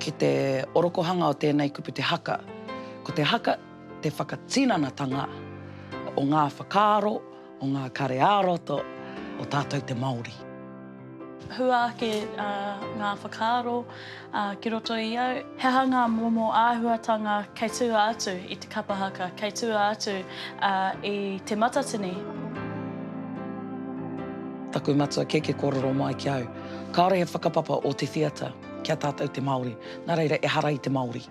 ki te orokohanga o tēnei kupu te haka, ko te haka te whakatinanatanga o ngā whakaaro, o ngā kare ā-roto o tātou te Māori. Hua ake ngā whakaaro ki roto i au. He aha ngā momo āhuatanga kei tua atu i te kapa haka, kei tua atu i Te Matatini? Taku matua kēkē kōrero mai ki au, kāore he whakapapa o te theatre ki a tātou te Māori, nā reira ehara i te Māori.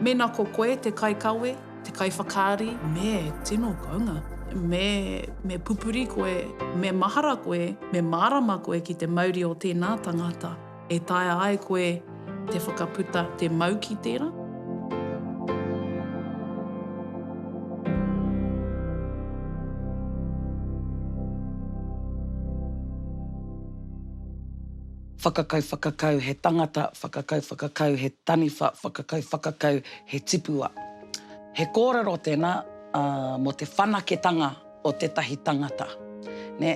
Mēnā ko koe te kaikawe, te kaiwhakaari, me tino kounga. Me, me pupuri koe, me mahara koe, me mārama koe ki te mauri o tēnā tangata e taea ai koe te whakaputa, te mau ki tērā. Whakakau whakakau he tangata, whakakau whakakau he taniwha, whakakau whakakau he tipua. He kōrero tēnā mō te whanaketanga o tētahi tangata. Nē?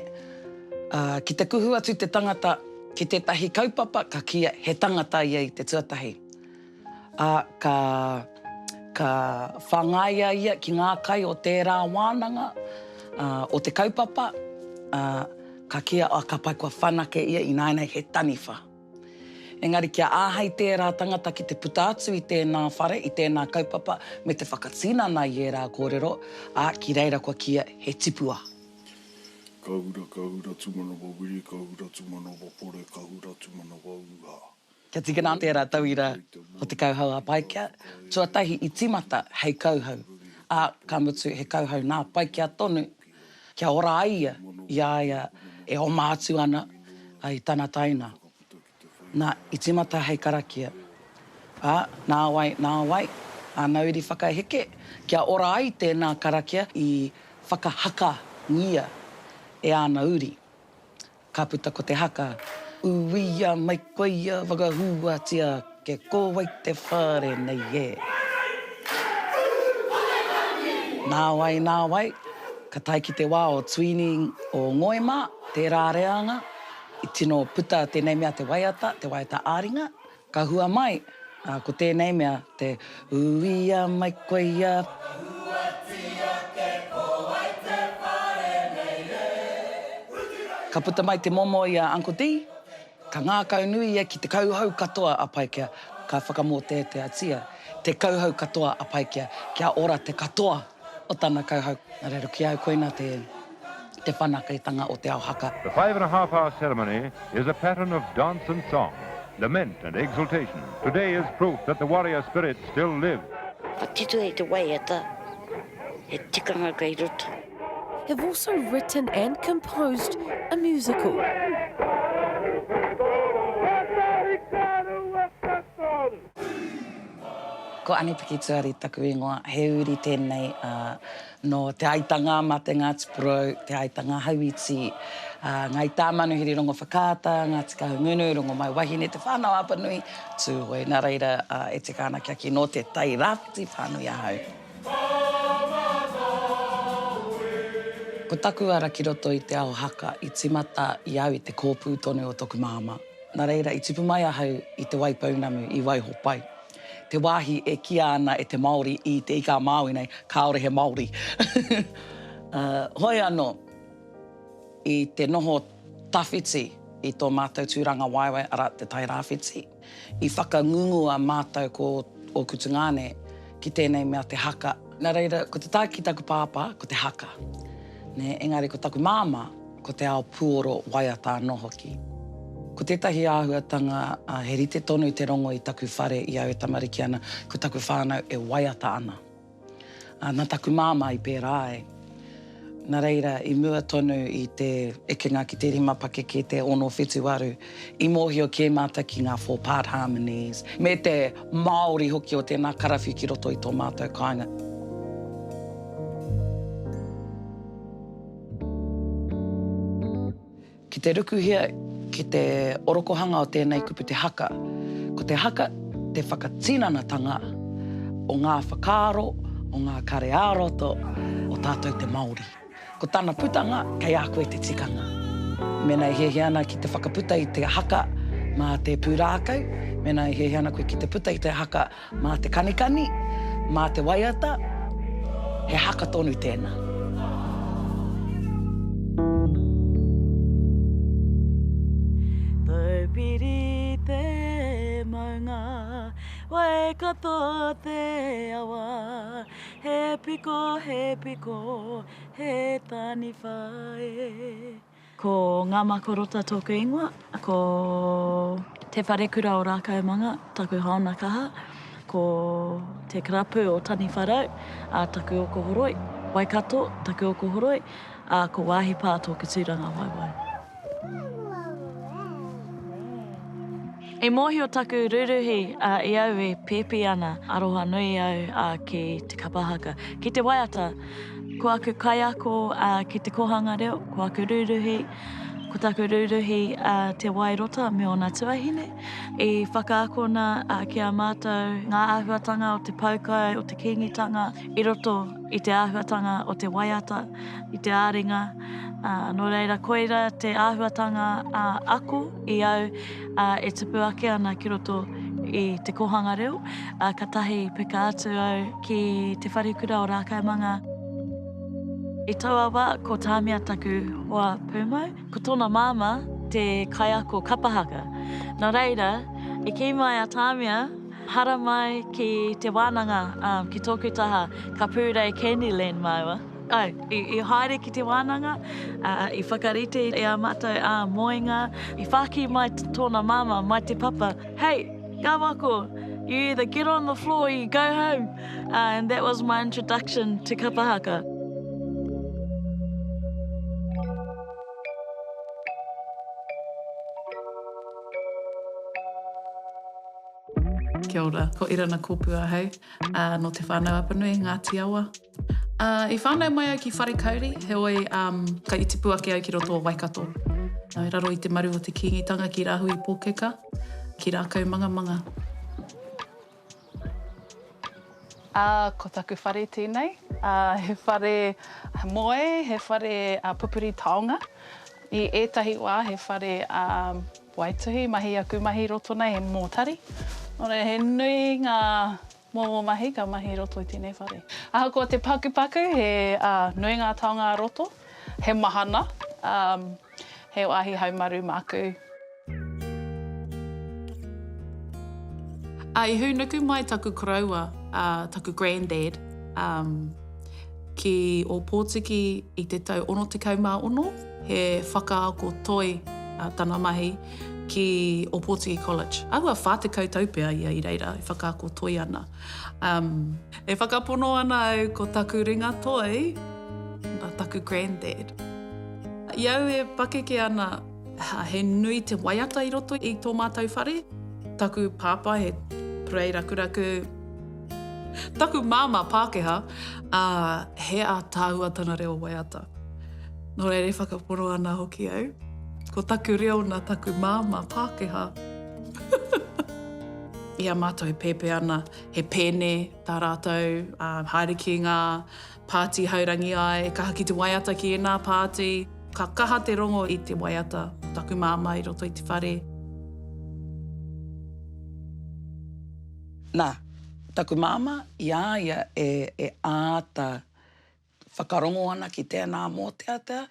Ki te kuhu atu te tangata ki tētahi kaupapa, ka kīia he tangata ia i te tuatahi. Ā, ka, ka whāngaia ia ki ngā kai o tērā wānanga, ā, o te kaupapa, ā, ka kīia, ā, ka pai kua whanake ia ināianei he taniwha. Engari kia āhei tērā tangata ki te puta atu i tēnā whare, i tēnā kaupapa, me te whakatinana i ērā kōrero, ā, ki reira kua kīia he tipua. Ka hura, ka hura tumanawa wiri, ka hura tumanawa pore, ka hura tumanawa uha. Kia tīkina tērā tauira o te kauhau a Paikea, tuatahi i tīmata hei kauhau, ā, ka mutu he kauhau nā Paikea tonu, kia ora ai ia i a ia e oma atu ana i tana taina. Nā, i tīmata hei karakia, ā, nāwai, nāwai, āna uri whakaheke, kia ora ai tēnā karakia i whakahakangia e āna uri. Ka puta ko te haka. Uia mai koia whakahuatia ake ko wai te whare nei e. Nāwai, nāwai, ka tae ki te wā o Tuini o Ngoi mā, tērā reanga, i tino puta tēnei mea te waiata, te waiata ā-ringa, Ka hua mai, ā, ko tēnei mea te Uia mai koia. Whakahuatia te ko wai te whare nei e. Ka puta mai te momo i a Uncle Dee, ka ngākaunui ia ki te kauhau katoa a Paikea, ka whakamōteateatia te kauhau katoa a Paikea, kia ora te katoa o tana kauhau. Nā reira, ki a au koina te, te whanaketanga o te ao haka. The five-and-a-half-hour ceremony is a pattern of dance and song, lament and exultation. Today is proof that the warrior spirit still lives. Ka tito i te waiata, he tikanga kei roto. Have also written and composed a musical. Ko Anipiki Tuari taku ingoa, he uri tēnei nō Te Aitanga-a-Mate, Ngāti Porou, Te Aitanga-a-Hauiti, Ngāi Tāmanuhiri, Rongowhakaata, Ngāti Kahungunu, Rongomaiwahine, Te Whānau-a-Apanui, Tūhoe. Nā reira, e tika ana kia kī nō Te Tai Rāwhiti whānui ahau. Ko taku ara ki roto i te ao haka i tīmata i au i te kōpū tonu o toku māmā. Nā reira, i tupu mai ahau i Te Waipounamu, i Waihopai, te wāhi e kīia ana e te Māori i Te Ika-a-Māui nei, kāore he Māori. Hoi anō, i te noho tawhiti i tō mātou tūrangawaewae, arā, Te Tai Rāwhiti, i whakangungua mātou ko ōku tungāne ki tēnei mea te haka. Nā reira, ko te tae ki taku pāpā, ko te haka, nē, engari ko taku māmā, Ko te ao puoro waiata anō hoki. Ko tētahi āhuatanga, he rite tonu te rongo i taku whare i au e tamariki ana, ko taku whānau e waiata ana. Nā taku māmā i pērā ai. Nā reira, i mua tonu i te ekenga ki te rima pakeke, te ono whituwaru, i mōhio kē mātou ki ngā four part harmonies, me te Māori hoki o tēnā karawhiu ki roto i tō mātou kāinga. Ki te rukuhia ki te orokohanga o tēnei kupu te haka, ko te haka te whakatinanatanga o ngā whakaaro, o ngā kare ā-roto o tātou te Māori. Ko tana putanga kei a koe te tikanga. Mēnā e hiahia ana ki te whakaputa i te haka. mā te pūrākau, mēnā e hiahia ana koe ki te puta i te haka mā te kanikani, mā te waiata, he haka tonu tēnā. Taupiri te maunga, Waikato te awa, He piko, he piko, he taniwha e. Ko Ngamakorota tōku ingoa, ko Te Wharekura o Rākaumanga taku haona kaha, ko Te Karapu o Taniwharau taku oko horoi, Waikato taku oko horoi, ā, ko Waahi Pā tōku tūrangawaewae. I mōhio taku ruruhi i au e pēpi ana, aroha nui au ki te kapa haka, ki te waiata. Ko aku kaiako ki te kōhanga reo, ko aku ruruhi, ko taku ruruhi Te Wairota me ōna tuahine. I whakaakona ki a mātou ngā āhuatanga o te poukai, o te Kīngitanga i roto i te āhuatanga o te waiata, i te ā-ringa. Nō reira, koira te āhuatanga ako i au e tupu ake ana ki roto i te kōhanga reo, katahi i peka atu au ki Te Wharekura o Rākaimanga. I taua wā, ko Tāmia taku hoa pūmau, ko tōna māmā te kaiako kapa haka. Nō reira, i kī mai a Tāmia, Haramai ki te wānanga, ki tōku taha, ka pūrei Candyland māua. Āe, i haere ki te wānanga, i whakarite i ā mātou moenga, i whāki mai tōna māmā, mai te papa, Hey, Ngawako, you either get on the floor or you go home! And that was my introduction to kapa haka. Kia ora, ko Erana Kopu ahau, nō Te Whānau-a-Apanui, Ngāti Awa. I whānau mai au ki Wharekauri, heoi ka i tipu ake au ki roto o Waikato. I raro i te maru o te Kīngitanga ki Rāhui Pōkeka, ki Rākaumangamanga. Ā, ko taku whare tēnei. Ā, he whare moe, he whare pupuri taonga. I ētahi wā he whare waituhi, mahi aku mahi i roto nei, he mōtari. Nō reira, he nui ngā Momo mahi ka mahi i roto i tēnei whare. Ahakoa te pakupaku, he nui ngā taonga a roto, he mahana, he wāhi haumaru māku. I hūnuku mai taku koroua, taku grandad, ki Ōpōtiki i te tau 66, he whakaako toi tana mahi ki Ōpōtiki College. Āhua 40 tau pea ia i reira e whakaako toi ana. Um, e whakapono ana au ko taku ringa toi nā taku grandad. I au e pakeke ana, he nui te waiata i roto i tō mātou whare. Taku pāpā he parade rakuraku. Taku māmā Pākehā, ā, he ātaahua tana reo waiata. Nō reira e whakapono ana hoki au, ko taku reo nā taku māmā Pākehā. I a mātou e pēpē ana, he pēne tā rātou, ā, haere ki ngā pāti haurangi ai, kaha ki te waiata ki ēnā pāti. Ka kaha te rongo i te waiata o taku māmā i roto i te whare. Nā, taku māmā, i a ia e āta whakarongo ana ki tēnā mōteatea,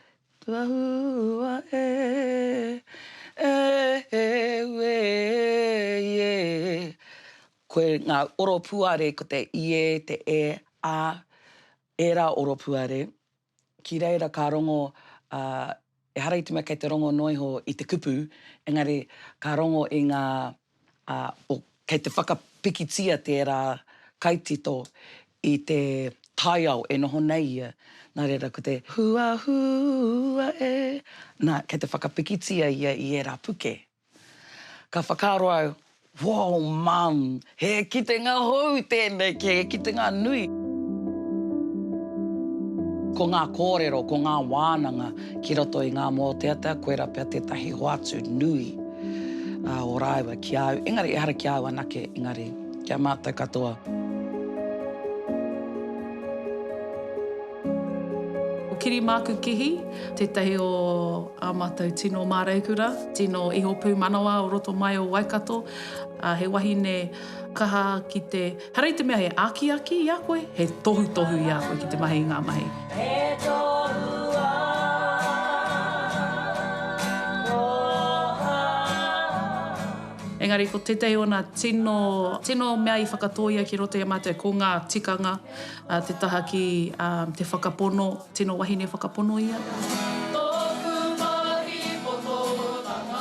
Tuahua e, e, e, ue, ie. Koe ngā oropuare ko te ie, te e, a, ērā oropuare, ki reira ka rongo, ā, ehara i te mea kei te rongo noa iho i te kupu, engari ka rongo i ngā, ā, o, kei te whakapikitia tērā kaitito i te taiao e noho nei ia, nā reira ko te huahua e, nā, kei te whakapikitia ia i ērā puke. Ka whakaaro au, Wow, mum, he kitenga hou tēnei, he kitenga nui. Ko ngā kōrero, ko ngā wānanga ki roto i ngā mōteatea, koirā pea tētahi hoatu nui o rāua ki a au, engari ehara ki a au anake, engari ki a mātou katoa. Kirimāku Kihi, tētahi o ā mātou tino māreikura, tino iho pūmanawa o roto mai o Waikato. He wahine kaha ki te, ehara i te mea he akiaki i a koe, he tohutohu i a koe ki te mahi i ngā mahi. He tohu aroha. Engari ko tētahi o nā tino, tino mea i whakatōia ki roto i a mātou ko ngā tikanga, te taha ki te whakapono, tino wahine whakapono ia. Tōku mahi pototanga.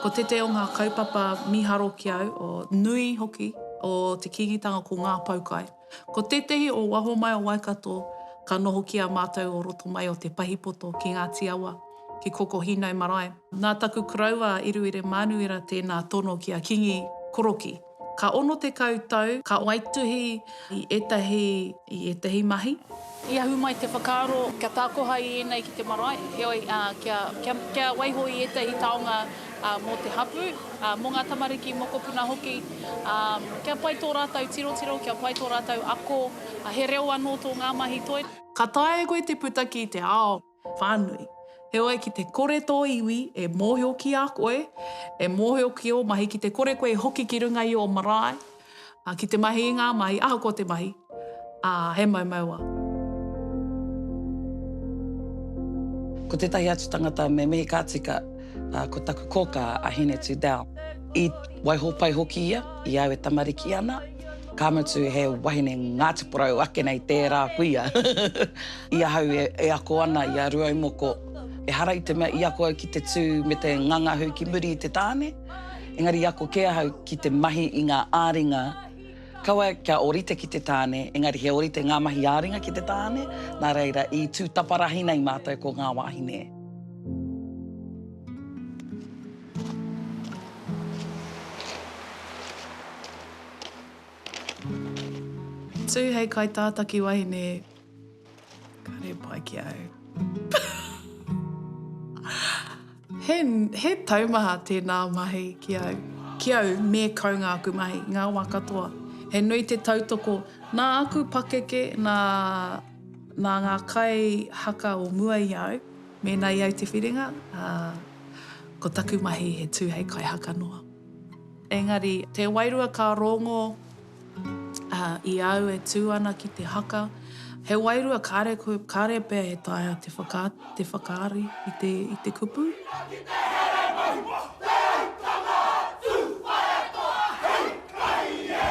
Ko tētahi o ngā kaupapa mīharo ki au, o, nui hoki, o te Kīngitanga ko ngā poukai. Ko tētahi o waho mai o Waikato ka noho ki a mātou o roto mai o Te Pahipoto ki Ngāti Awa, ki Kokohīnau marae. Nā taku koroua a Eruere Mānuera tēnā tono ki a Kīngi Korokī. Ka 60 tau ka waituhi i ētahi, i ētahi mahi. I ahu mai te whakaaro kia tākoha i ēnei ki te marae, heoi, kia, kia, kia waiho i ētahi taonga mō te hapū, mō ngā tamariki mokopuna hoki, kia pai tō rātou tirotiro, kia pai tō rātou ako, he reo anō tō ngā mahi toi. Ka taea e koe te puta ki te ao. Whānui. Heoi, ki te kore tō iwi e mōhio ki a koe, e mōhio ki ō mahi, ki te kore koe e hoki ki runga i ō marae, ā, ki te mahi i ngā mahi, ahakoa te mahi, ā, he maumaua. Ko tētahi atu tangata me mihi ka tika, ā, ko taku kōkā a Hinetu Dell. I waiho pai hoki ia i au e tamariki ana. Ka mutu he wahine Ngāti Porou ake nei tērā kuia. I ahau e ako ana i a Rūaumoko, ehara i te mea i ako au ki te tū me te ngangahu ki muri i te tāne, engari i ako kē ahau ki te mahi i ngā ā-ringa, kaua kia ōrite ki te tāne, engari he ōrite ngā mahi ā-ringa ki te tāne, nā reira i tū taparahi nei mātou ko ngā wāhine. Tū hei kaitātaki wahine, kāre pai ki a au. He, he taumaha tēnā mahi ki au. Ki au, me kau ngā aku mahi, ngā wā katoa. He nui te tautoko, nā aku pakeke, nā, nā ngā kai haka o mua i a au, mēnā i au te whiringa, ā, ko taku mahi he tū hei kaihaka noa. Engari, te wairua ka rongo i a au e tū ana ki te haka, he wairua kāre koe, kāre pea e taea te whaka, te whakaari i te, i te kupu. Ki te here mahi te aitanga Tūwharetoa hei kai e!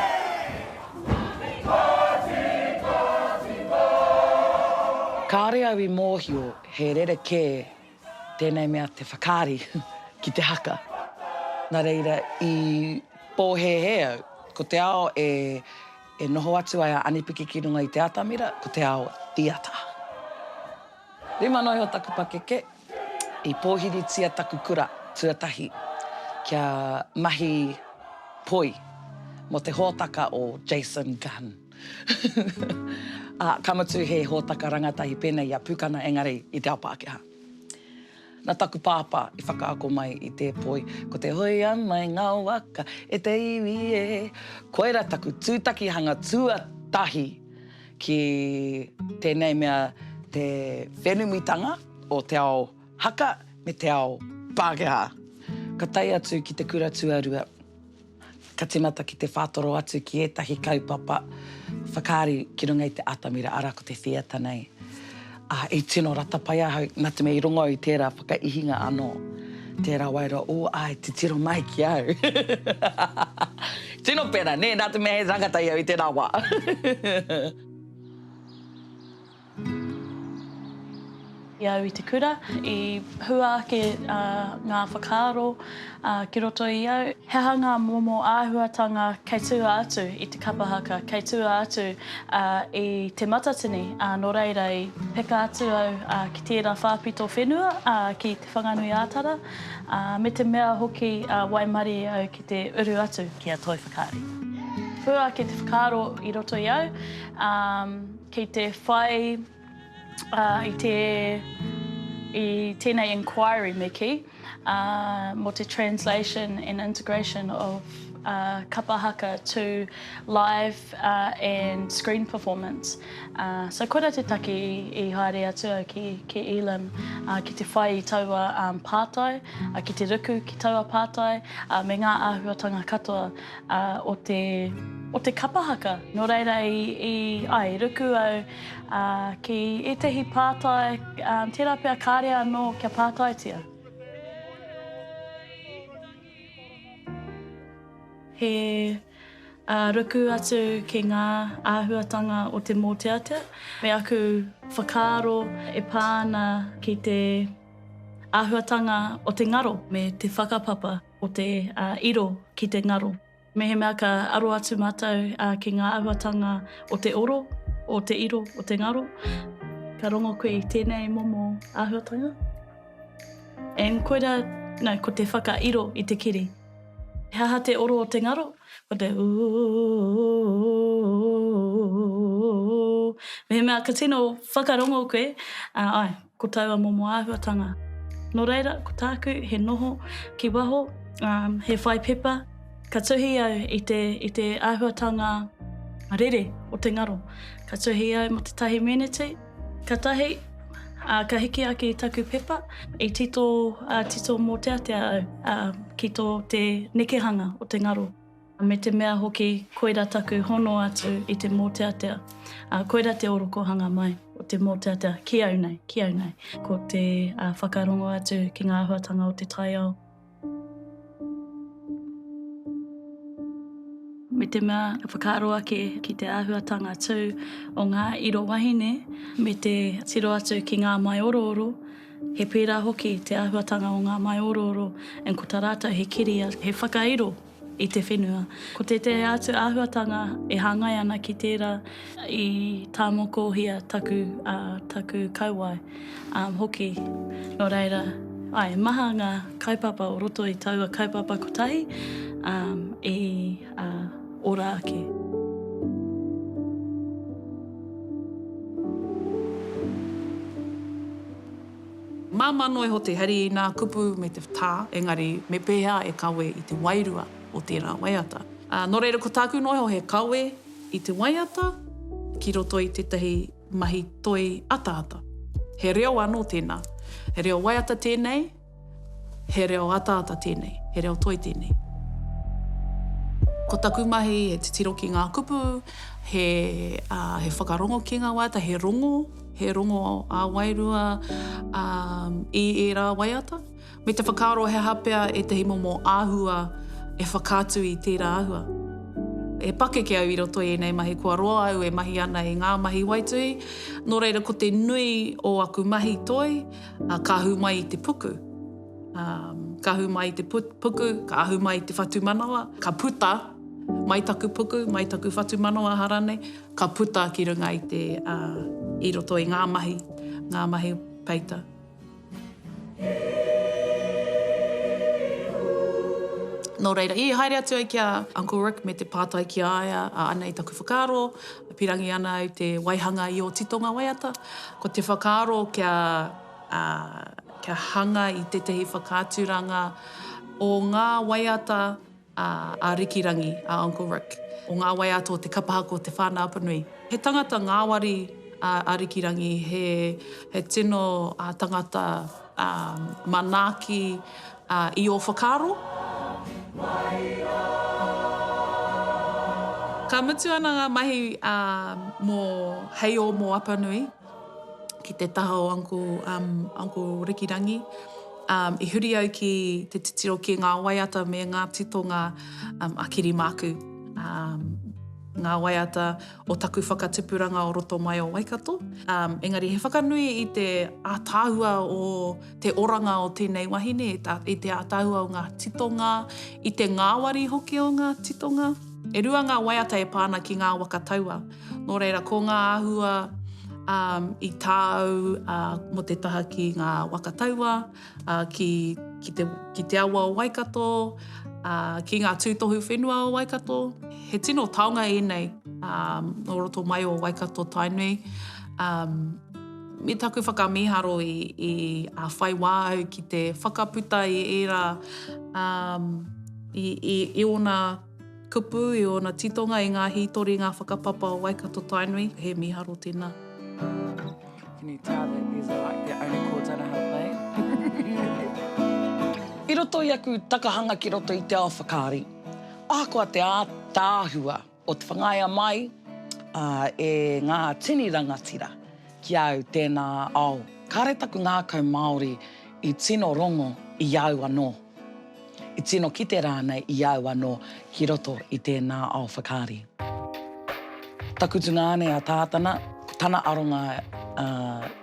Koti, koti, koti. Kāre au i mōhio he rerekē tēnei mea te whakaari ki te haka. Nā reira, i pōhēhē au, ko te ao e e noho atu ai a Anipiki ki runga i te atamira, ko te ao theatre. Rima noa iho taku pakeke, i pōhiritia taku kura tuatahi kia mahi poi mō te hōtaka o Jason Gunn. Ā, ka mutu he hōtaka rangatahi pēnei i a Pūkana engari i te ao Pākehā. Nā taku pāpā i whakaako mai i tē poi, ko te hoia mai ngā waka e te iwi e. Koira taku tūtakihanga tuatahi ki tēnei mea te whenumitanga o te ao haka me te ao Pākehā. Ka tae atu ki te kura tuarua. Ka tīmata ki te whātoro atu ki ētahi kaupapa whakaari ki runga i te atamira, arā ko te theatre nei. Ā, i tino rata pai ahau, nā te mea i rongo au i tērā whakaihinga anō, tērā wairua, ō, āe, titiro mai ki au. Tino pērā, nē, nā te mea he rangatahi au i tērā wā. I au i te kura, i hua ake ngā whakaaro ki roto i au. He aha ngā momo āhuatanga kei tua atu i te kapa haka, kei tua atu i Te Matatini, nō reira i peka atu au ki tērā whāpito whenua ki Te Whanganui-ā-Tara, me te mea hoki waimarie au ki te uru atu ki a Toi Whakaari. Hua ake te whakaaro i roto i au, Ki te whai i te, i tēnei inquiry me kī, mō te translation and integration of. kapa haka to live and screen performance. So koira te take i haere atu au ki ki Elam ki te whai i taua pātai, ki te ruku ki taua pātai me ngā āhuatanga katoa o te o te kapa haka. Nō reira i i āe i ruku au ki ētahi pātai tērā pea kāre anō kia pātaitia. He ruku atu ki ngā āhuatanga o te mōteatea me aku whakaaro e pā ana ki te āhuatanga o te ngaro me te whakapapa o te iro ki te ngaro. Mehemea ka aro atu mātou ki ngā āhuatanga o te oro, o te iro, o te ngaro, ka rongo koe i tēnei momo āhuatanga. And koira, no, ko te whakairo i te kiri. He aha te oro o te ngaro? Ko te ooh. Mehemea ka tino whakarongo koe, āe, ko taua momo āhuatanga. Nō reira, ko tāku he noho ki waho, he whai pepa, ka tuhi au i te, i te āhuatanga rere o te ngaro. Ka tuhi au mō te tahi meneti, katahi, ā, ka hiki ake i taku pepa, i tito, ā, tito mōteatea au, ā, ki tō te nekehanga o te ngaro. Me te mea hoki, koira taku hono atu i te mōteatea. Ā, koira te orokohanga mai o te mōteatea ki au nei, ki au nei. Ko te whakarongo atu ki ngā āhuatanga o te taiao. Me te mea ka whakaaro ake ki te āhuatanga tū o ngā iro wahine me te tiro atu ki ngā maiorooro, He pērā hoki te āhuatanga o ngā maiorooro and ko tā rātou he kiri, he whakairo i te whenua. Ko tētehi atu āhuatanga e hāngai ana ki tērā i tāmokohia taku, taku kauae hoki. Nō reira, āe, maha ngā kaupapa o roto i taua kaupapa kotahi i ora ake. Māmā noa iho te hari i nā kupu me te tā, engari me pēhea e kawe i te wairua o tērā waiata. Ā, nō reira ko tāku noa iho he kawe i te waiata ki roto i tētahi mahi toi ataata. He reo anō tēnā. He reo waiata tēnei, He reo ataata tēnei, he reo toi tēnei. Ko taku mahi he titiro ki ngā kupu, he, ā, he whakarongo ki ngā waiata, he rongo, he rongo ā-wairua, ā, i ērā waiata. Me te whakaaro he aha pea ētahi momo āhua e whakaatu i tērā āhua. He pakeke au i roto i ēnei mahi, kua roa au e mahi ana i ngā mahi waituhi, nō reira ko te nui o aku mahi toi, Ā, ka ahu mai i te puku. Ā, ka ahu mai i te puku, ka ahu mai i te whatumanawa, ka puta mai taku puku, mai taku whatumanawa aha rānei, ka puta ki runga i te, ā, i roto i ngā mahi, ngā mahi peita. Nō reira, i haere atu au ki a Uncle Rick me te pātai ki a ia, ā, anei taku whakaaro, Pirangi ana au te waihanga i ō titonga waiata. Ko te whakaaro kia, kia hanga i tētahi whakaaturanga o ngā waiata a Rikirangi, a Uncle Rick, o ngā waiata o te kapa haka o Te Whānau-a-Apanui. He tangata ngāwari a Rikirangi, he, he tino tangata manaaki i ō whakaaro. Ka mutu ana ngā mahi mō Hei Ō Mō Apanui ki te taha o Uncle, Uncle Rikirangi, i huri au ki te titiro ki ngā waiata me ngā titonga a Kirimāku, ngā waiata o taku whakatupuranga o roto mai o Waikato. Engari he whakanui i te ātaahua o te oranga o tēnei wahine, i te ātaahua o ngā titonga, i te ngāwari hoki o ngā titonga. E rua ngā waiata e pā ana ki ngā waka taua. Nō reira, ko ngā āhua i tāu mō te taha ki ngā waka taua, ki, ki, te, ki te awa o Waikato, ki ngā tūtohu whenua o Waikato. He tino taonga ēnei nō roto mai o Waikato Tainui. Me taku whakamīharo i, i a whai wā au ki te whakaputa i ērā, i, i, i ōna. kupu, i ōna titonga, i ngā hītori, ngā whakapapa o Waikato-Tainui, he mīharo tēnā. Can you tell that these are like the only chords I know how to play? I roto i aku takahanga ki roto i te ao whakaari, ahakoa te ātaahua o te whangaia mai e ngā tini rangatira ki a au tēnā ao, kāre taku ngākau Māori i tino rongo i a au anō, i tino kite rānei i a au anō ki roto i tēnā ao whakaari. Taku tungāne a Tātana, ko tana aronga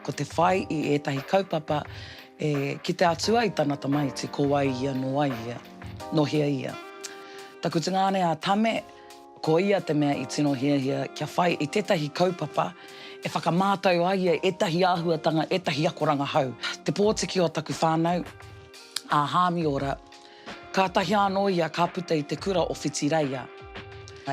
ko te whai i ētahi kaupapa e kite atu ai tana tamaiti ko wai ia, nō wai ia, nō hea ia. Taku tungāne a Tame, ko ia te mea i tino hiahia kia whai i tētahi kaupapa e whakamātau ai ia ētahi āhuatanga, ētahi akoranga hou. Te pōtiki o taku whānau, a Hāmiora, kātahi anō ia ka puta i te kura o Whitireia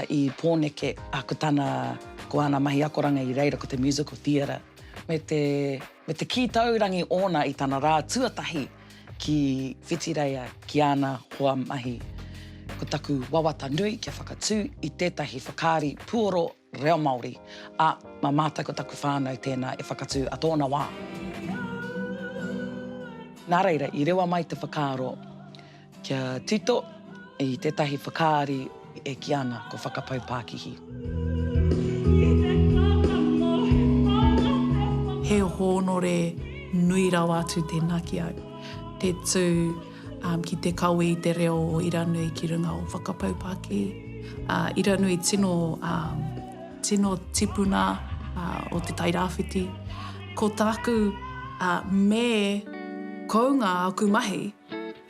i Pōneke, ā, ko tana, ko āna mahi akoranga i reira ko te musical theatre me te, me te kī taurangi ōna i tana rā tuatahi ki Whitireia ki āna hoa mahi. Ko taku wawata nui kia whakatū i tētahi whakaari puoro reo Māori, ā, mā mātou ko taku whānau tēnā e whakatū a tōna wā. Nā reira, i rewa mai te whakaaro kia tito i tētahi whakaari e kī ana ko Whakapau Pākihi. He hōnore nui rawa atu tēnā ki au, te tū ki te kawe i te reo o Iranui ki runga o Whakapau Pākihi. Iranui tino, tino tipuna o Te Tairāwhiti. Ko tāku me kounga aku mahi,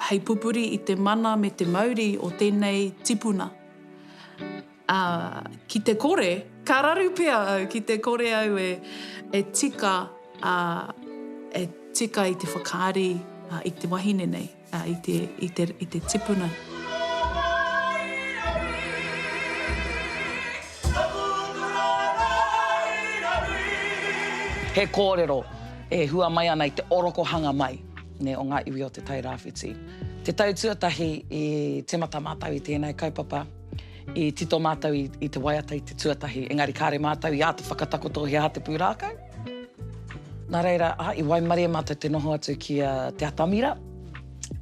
hei pupuri i te mana me te mauri o tēnei tipuna. Ā, ki te kore, ka raru pea au ki te kore au e, e tika, ā, e tika i te whakaari i te wahine nei, ā, i te, i te, i te tipuna. He kōrero e hua mai ana i te orokohanga mai. Nē, o ngā iwi o Te Tai Rāwhiti. Te tau tuatahi i tīmata mātou i tēnei kaupapa, i tito mātou i, i te waiata i te tuatahi, engari kāre mātou i āta whakatakoto he aha te pūrākau. Nā reira, ā, i waimarie mātou te noho atu ki a Te Atamira,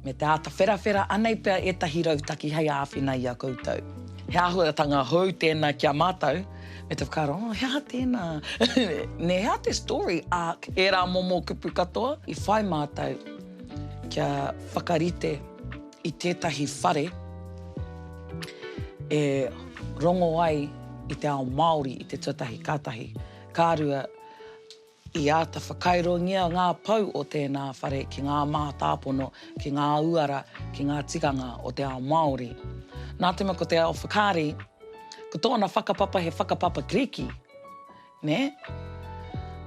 me te āta wherawhera, anei pea ētahi rautaki hei āwhina i a koutou. He āhuatanga hou tēnā ki a mātou, Me te whakaaro, oh, he aha tēnā? Nē, he aha te story arc? Ērā momo kupu katoa. I whai mātou kia whakarite i tētahi whare e rongo ai i te ao Māori i te tuatahi, ka tahi. Ka rua, I āta whakairongia ngā pou o tēnā whare ki ngā mātāpono, ki ngā uara, ki ngā tikanga o te ao Māori. Nā te mea ko te ao whakaari, ko tōna whakapapa he whakapapa Kariki, nē?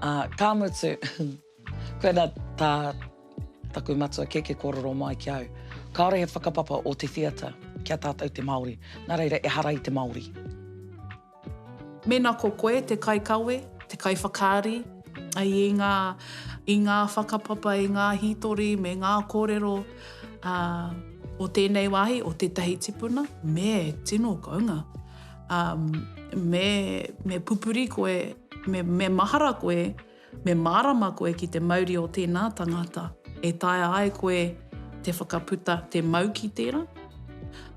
Ā, ka mutu, koinā tā taku matua kēkē kōrero mai ki au, kāore he whakapapa o te theatre ki a tātou te Māori, nā reira ehara i te Māori. Mēnā ko koe te kaikawe, te kaiwhakaari i ngā, i ngā whakapapa, i ngā hītori me ngā kōrero o tēnei wāhi, o tētahi tipuna, me tino kounga. Me, me pupuri koe, me, me mahara koe Me mārama koe ki te mauri o tēnā tangata, e taea ai koe te whakaputa, te mau ki tērā.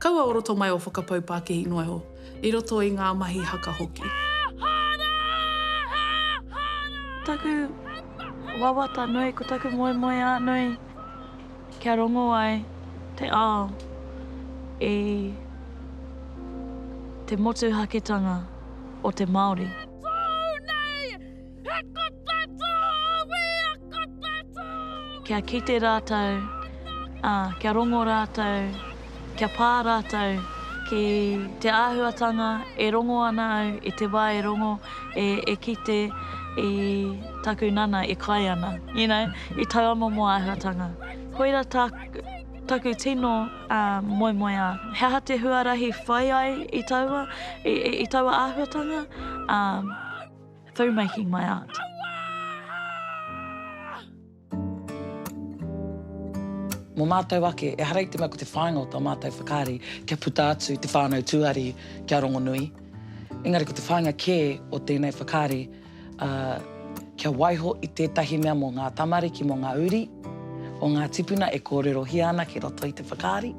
Kaua o roto mai o whakapau pākihi noa iho, i roto i ngā mahi haka hoki. Taku wawata nui, ko taku moemoeā nui kia rongo ai te ao i te motuhaketanga o te Māori. Kia kite rātou, ā, kia rongo rātou, kia pā rātou ki te āhuatanga e rongo ana au i te wā e rongo, e, e kite i taku nana e kai ana, you know, i taua momo āhuatanga. Koira tā, taku tino ā, moemoeā. He aha te huarahi whai ai i taua, i, i, i taua āhuatanga? Ā. Through making my art. Mō mātou ake, ehara i te mea ko te whāinga o tā mātou whakaari kia puta atu te whānau tuari kia rongonui, engari ko te whāinga kē o tēnei whakaari, ā, kia waiho i tētahi mea mō ngā tamariki, mō ngā uri o ngā tipuna e kōrerohia ana ki roto i te whakaari,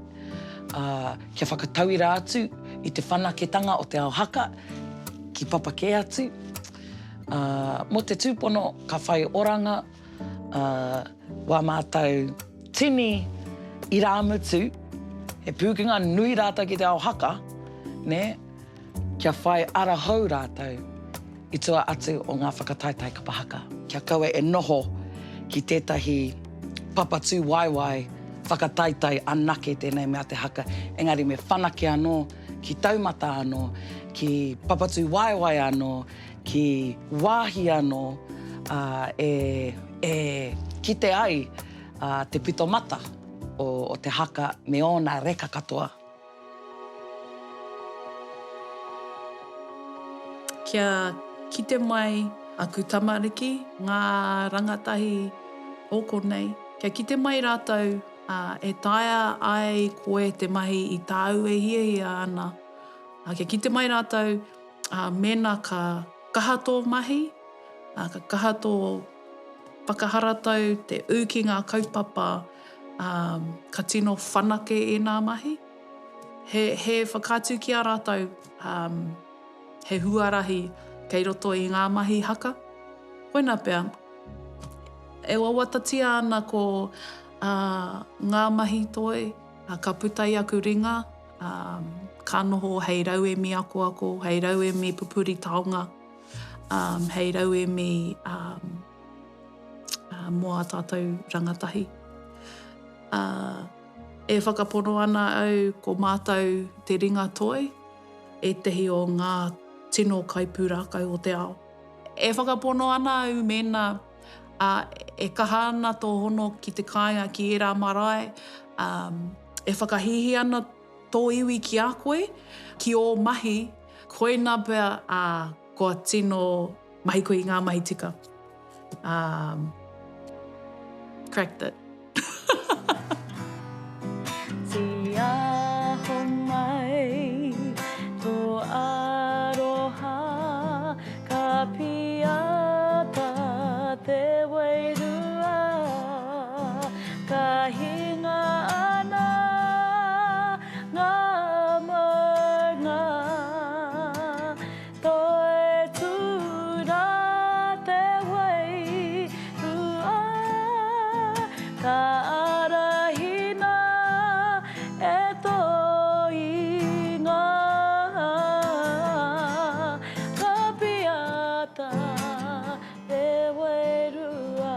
ā, kia whakatauira atu i te whanaketanga o te ao haka ki papa kē atu, ā, mō te tūpono ka whai oranga, ā, wā mātou tini irāmutu, he pūkenga nui rātou ki te ao haka, nē, kia whai ara hou rātou i tua atu o ngā whakataetae kapa haka. Kia kaua e noho ki tētahi papa tūwaewae whakataetae anake tēnei mea te haka, engari me whanake anō ki taumata anō, ki papa tūwaewae anō, ki wāhi anō e e kite ai te pito mata o te haka me ōna reka katoa. Kia kite mai aku tamariki, ngā rangatahi o konei, kia kite mai rātou e taea ai koe te mahi i tāu e hiahia ana. Kia kite mai rātou mēnā ka kaha tō mahi, ka kaha tō whakaharatau, te ū ki ngā kaupapa, ka tino whanake ēnā mahi. He, he whakaatu ki a rātou, he huarahi kei roto i ngā mahi haka. Koina pea, e wawatatia ana ko ngā mahi toi, ka puta i aku ringa, ka noho hei rauemi akoako, hei rauemi pupuri taonga, hei rauemi mō ā tātou rangatahi. E whakapono ana au ko mātou te ringa toi, ētehi o ngā tino kaipūrākau o te ao. E whakapono ana au mēnā e kaha ana tō hono ki te kāinga, ki ērā marae, E whakahīhī ana tō iwi ki a koe, ki ō mahi, koina pea, ā, kua tino mahi koe i ngā mahi tika. Ā, cracked it. Tiaho mai tō aroha, ka piata te wairua. Ka hinga ana ngā maunga, toitū rā te wairua, ka arahina e tō ingoa, ka piata te wairua.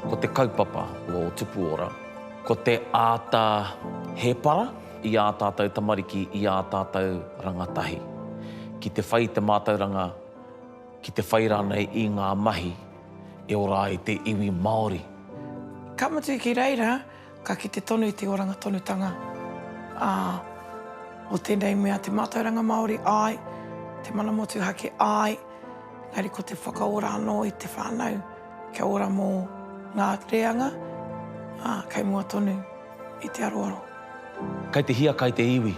Ko te kaupapa o Tupu Ora, ko te āta hēpara i ā tātou tamariki, i ā tātou rangatahi, ki te whai i te mātauranga, ki te whai rānei i ngā mahi e ora ai te iwi Māori. Ka mutu ki reira, Ka kite tonu i te oranga tonutanga, ā, o tēnei mea te mātauranga Māori, āe, te mana motuhake, āe, engari ko te whakaora anō i te whānau kia ora mō ngā reanga, ā, kei mua tonu i te aroaro. Kei te hiakai te iwi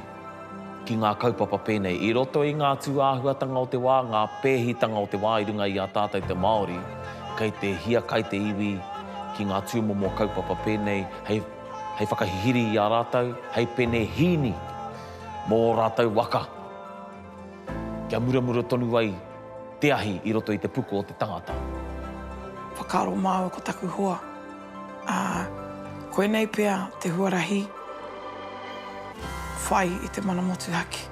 ki ngā kaupapa pēnei. I roto i ngā tūāhuatanga o te wā, ngā pēhitanga o te wā i runga i a tātou te Māori, kei te hiakai te iwi ki ngā tūmomo kaupapa pēnei hei, hei whakahihiri i a rātou, hei penehīni mō ō rātou waka, kia muramura tonu ai te ahi i roto i te puku o te tangata. Whakaaro māua ko taku hoa, ā, koinei pea te huarahi whai i te mana motuhake.